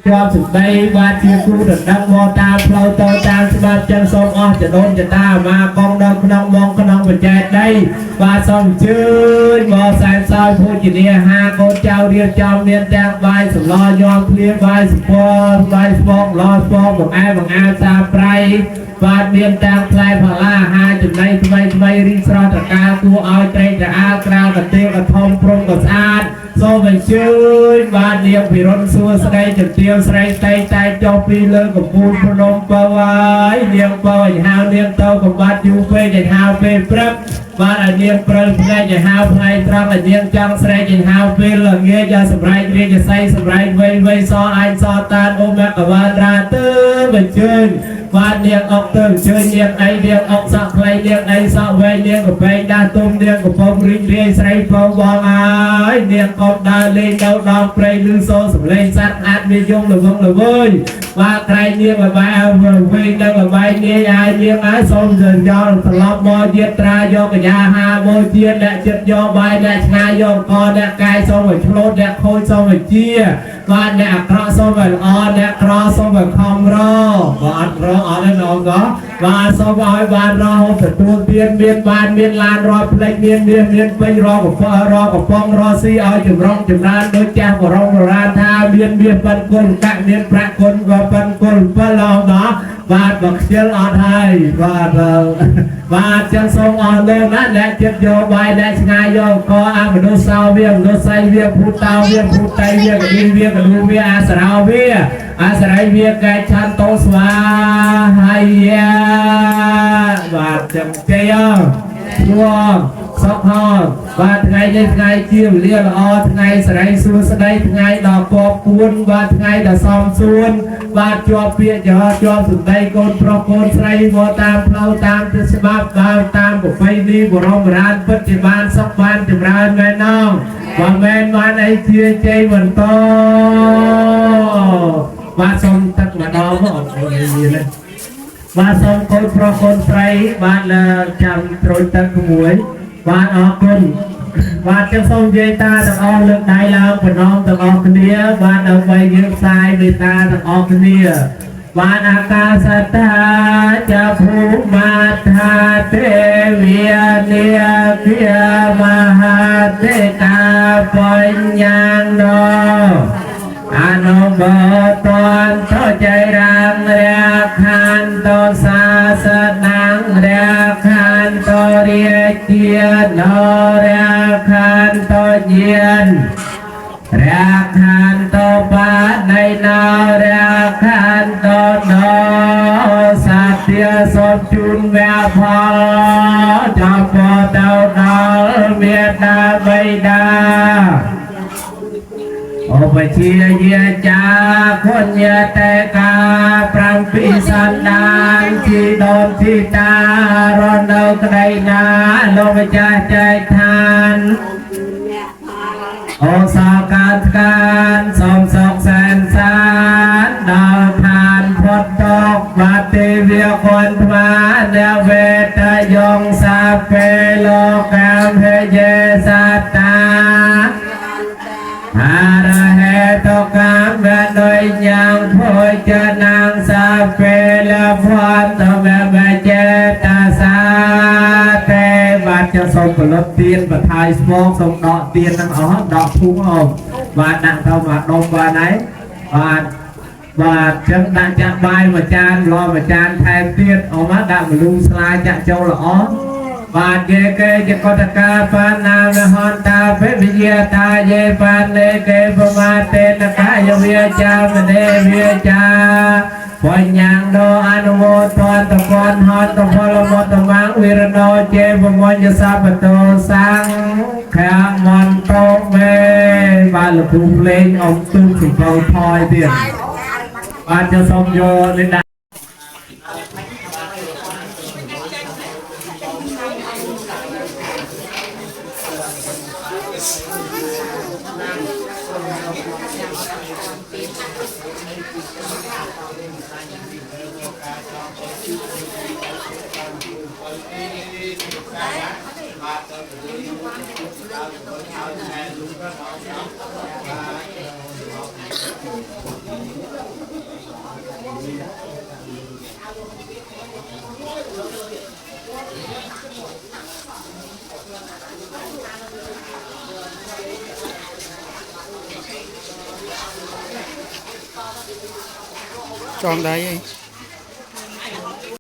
ជាប់សម្ដីបាទជាគូដណ្ដឹងមកតាមផ្លូវទៅតាមច្បាប់ចឹងសូមអស់ចដូនចតាអាមាកងនៅក្នុងមងក្នុងបច្ចេកដីបាទសូមអញ្ជើញមកសែនសោយភោជនាហាកូនចៅរៀបចំមានទាំងបាយសម្លញោមភ្លាបាយសពបាយស្ពងឡស្ពងបង្អែបង្អាសាប្រៃបាទមានទាំងផ្លែផល្លាអាហារចំណីថ្មីថ្មីរីស្រស់ត្រកាលគួរឲ្យត្រេកត្រអាលក្រៅកទេកធំព្រំក៏ស្អាតសូមអញ្ជើញបាទនាងពិរុនសួស្តីជំទាវស្រីតៃតែចុះពីលើកំពូលភ្នំពៅហើយនាងពៅឲ្យហៅនាងទៅកំបាត់យូរពេកឲ្យហៅពេលព្រឹកបាទឲ្យនាងព្រិលភ្នែកឲ្យហៅផ្នែកត្រង់ឲ្យនាងចង់ស្រែកឲ្យហៅពេលល្ងាចឲ្យសម្រែករាជសីសម្រែកវៃវៃសអញសតានអូមកវានរាទៅអញ្ជើញបាទនាងអុកទៅអញ្ជើញនាងអីនាងអុកសក់ខ្លីនាងអីសក់វែងនាងកបែងដាស់ទុំនាងកំពុងរីករាយស្រីពងបងហើយនាងកុំដើរលេងនៅដងព្រៃលឺសូរសំឡេងសត្វអាចមានយងល្វឹងល្វើយបាទក្រែងនាងលបែវិញនឹងលបែនាយអាយនាងអាយសូមយល់ត្រឡប់មកយាត្រាយកកញ្ញាហាបូជាអ្នកចិត្តយកបាយអ្នកឆ្ងាយយកកអ្នកកាយសូមឲ្យឆ្លូតអ្នកខូចសូមឲ្យជាបាទអ្នកអាក្រក់សូមឲ្យល្អអ្នកក្រសូមឲ្យខំរបើអត់រអត់ទេនងក៏បាទសូមឲ្យបានរហូតទទួលទានមានបានមានឡានរត់ផ្លេចមានមាសមានពេញរកកំប៉ុងរកកំប៉ុងរស៊ីឲ្យចម្រុងចម្រើនដូចចាស់បរមបុរាណថាមានមាសប៉ិនគុណកាក់មានប្រាក់គុណក៏ប៉ិនគុណពិលអងដល់បាទបើខ្ជិលអត់ហើយបាទបាទចឹងសូមអស់លោកណាអ្នកចិត្តយកបាយអ្នកឆ្ងាយយកកអមនុស្សសោវាមនុស្សសៃវាភូតោវាភូតៃវាកឌីវាកលូវាអាសរោវាអាសរៃវាកែឆន្ទោស្វាហាយាបាទចឹងជ័យអជួបសុខហោបាទថ្ងៃនេះថ្ងៃជាវេលាល្អថ្ងៃសរីសួស្តីថ្ងៃដ៏គបគួនបាទថ្ងៃដ៏សមសួនបាទជាប់ពាក្យចោជាប់សម្ដីកូនប្រុសកូនស្រីមកតាមផ្លូវតាមទិសច្បាប់ដើរតាមប្រពៃណីបរមរានពិតជាបានសុខបានចម្រើនមែនណងបើមែនបានអីជាជ័យបន្តបាទសូមទឹកម្ដងមកអូនមានណាបាទសូមកូនប្រុសកូនស្រីបាទចាំត្រួយទឹកមួយបាទអរគុណបាទចឹងសូមនិយាយតាទាំងអស់លើកដៃឡើងប្រណមទាំងអស់គ្នាបាទដើម្បីយើងផ្សាយមេត្តាទាំងអស់គ្នាបាទអាកាសតាចភូមាថាទេវិនិគាមហាទេកាបញ្ញណោអនុមោទន្តចៃរាងរាខន្តសាសនំរាខន្តរាជាណរាខន្តញានរាខន្តបាណៃណរាខន្តណសត្យសូមជូនវៈផលចំពោះទៅដល់មេត្តាបិតាឧបជាយាចាគុញ្ញតេកាប្រាំពីសន្តានជីដូនជីតារស់នៅក្តីណាលោកម្ចាស់ចែកឋានអូសាកានកានសូមសុខសែនសានដល់ឋានផុតតកបាទទេវគុណថ្វាអ្នកវេតយងសាពេលោកាមហេយេសត្តាអរហេតុកម្មដោយញ៉ាំភោចនាងសាពេលភន្តមមចេតាសាទេបាទចសូមផលិតទៀនបថៃស្មងសូមដកទៀននឹងអស់ដកធុងអស់បាទដាក់ទៅមកដុំបានហើយបាទបាទចឹងដាក់ចាក់បាយមួយចានឡមួយចានថែមទៀតអស់មកដាក់ម្លូស្លាចាក់ចូលល្អបាទយេកេចកតកាបានាមហន្តាភិវិយាតាយេបានលេកេបមាតេនកាយវាចាមនេវាចាបញ្ញាងដោអនុមោទន្តកនហន្តផលមតមង្វិរណោចេវមញ្ញសពតោសង្ឃមន្តោមេបាទលោកគ្រូភ្លេងអមទូសំពៅថយទៀតបាទចសូមយកនេះដាក់ ចងដៃអី